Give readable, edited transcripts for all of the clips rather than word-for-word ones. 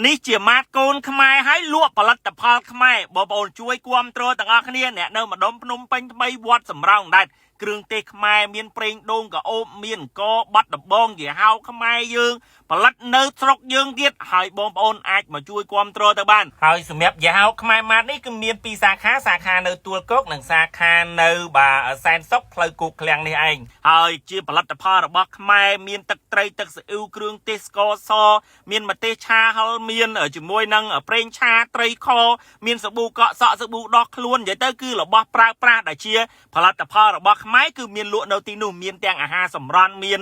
នេះជាម៉ាតកូនខ្មែរហើយលក់ផលិតផលខ្មែរបងប្អូនជួយគាំទ្រទាំងអស់គ្នាអ្នកនៅម្ដុំភ្នំពេញថ្មីវត្តសំរោងដែរគ្រឿងទេសខ្មែរមានប្រេងដូងកអូបមានអង្គបាត់ដំបងយីហៅខ្មែរយើងផលិតនៅស្រុកយើងទៀតហើយបងប្អូនអាចមកជួយគាំទ្រទៅបានហើយសម្រាប់យីហៅខ្មែរម៉ាតនេះគឺមានពីរសាខាសាខានៅទួលគោកនិងសាខានៅបាទសែនសុកផ្លូវគោកឃ្លាំងនេះឯងហើយជាផលិតផលរបស់ខ្មែរមានទឹកត្រីទឹកស៊ីអ៊ូគ្រឿងទេសស្ករសមានម្ទេសឆាហឹលមានជាមួយនឹងប្រេងឆាត្រីខមានសាប៊ូកក់សក់សាប៊ូដោះខ្លួននិយាយទៅគឺរបស់ប្រើប្រាស់ដែលជាផលិតផលរបស់ខ្មែរគឺមានលក់នៅទីនោះមានទាំងអាហារសម្រន់មាន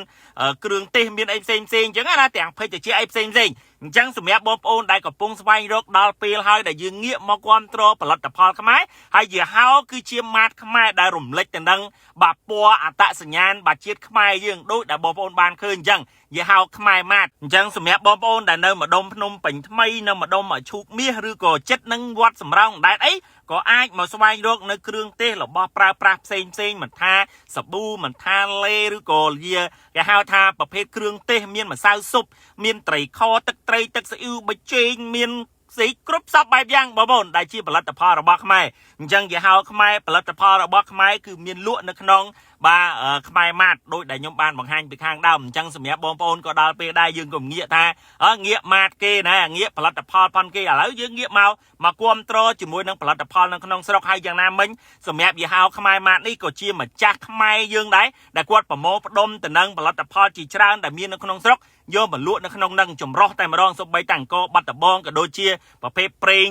គ្រឿងទេសមានអីផ្សេងផ្សេងអញ្ចឹងណាទាំងភេសជ្ជៈអីផ្សេងផ្សេងអញ្ចឹងសម្រាប់បងប្អូនដែលកំពុងស្វែងរកដល់ពេលហើយដែលយើងងាកមកគ្រប់គ្រងផលិតផលខ្មែរហើយយីហោគឺជាម៉ាតខ្មែរដែលរំលេចទៅនឹងបាទពណ៌អត្តសញ្ញាណបាទជាតិខ្មែរយើងដូចដែលបងប្អូនបានឃើញអញ្ចឹងយីហោខ្មែរម៉ាតអញ្ចឹងសម្រាប់បងប្អូនដែលនៅម្ដុំភ្នំពេញថ្មីនៅម្ដុំឈូកមាសឬក៏ចិត្តនឹងវត្តសំរោងដែតអីក៏អាចមកស្វែងរកនៅគ្រឿងទេសរបស់ប្រើប្រាស់ផ្សេងផ្សេងមិនថាសាប៊ូមិនថាលេឬក៏លាគេហៅថាប្រភេទគ្រឿងទេសមានម្សៅស៊ុបមានត្រីខទឹកត្រីទឹកស៊ីអ៊ូប៊ីចេងមានស្អីគ្រប់សពបែបយ៉ាងបងប្អូនដែលជាផលិតផលរបស់ខ្មែរអញ្ចឹងយីហោខ្មែរផលិតផលរបស់ខ្មែរគឺមានលក់នៅក្នុងបាទខ្មែរម៉ាតដោយដែលខ្ញុំបានបង្ហាញពីខាងដើមអញ្ចឹងសម្រាប់បងប្អូនក៏ដល់ពេលដែរយើងក៏ងាកថាងាកម៉ាតគេណាងាកផលិតផលផនគេឥឡូវយើងងាកមកមកគ្រប់គ្រងជាមួយនឹងផលិតផលនៅក្នុងស្រុកហើយយ៉ាងណាមិញសម្រាប់យីហោខ្មែរម៉ាតនេះក៏ជាម្ចាស់ខ្មែរយើងដែរដែលគាត់ប្រមូលផ្ដុំទៅនឹងផលិតផលជាច្រើនដែលមាននៅក្នុងស្រុកយកមកលក់នៅក្នុងនឹងចម្រោះតែម្ដងសូម្បីតាអង្គបាត់ដបងក៏ដូចជាប្រភេទប្រេង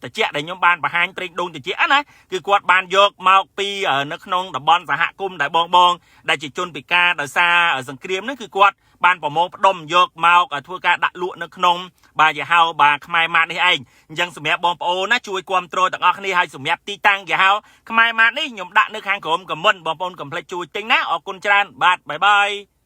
តិចដែលខ្ញុំបានបង្ហាញប្រេងដូងតិចណាគឺគាត់បានយកមកពីនៅក្នុងតំបន់សហគមន៍ដែលបងបងដែលជាជនពិការដោយសារសង្គ្រាមហ្នឹងគឺគាត់បានប្រមូលផ្ដុំយកមកធ្វើការដាក់លក់នៅក្នុងបាទយីហោបាទខ្មែរម៉ាតនេះឯងអញ្ចឹងសម្រាប់បងប្អូនណាជួយគាំទ្រទាំងអស់គ្នាហើយសម្រាប់ទីតាំងយីហោខ្មែរម៉ាតនេះខ្ញុំដាក់នៅខាងក្រោម comment បងប្អូនកុំភ្លេចជួយទិញណាអរគុណច្រើនបាទ bye bye.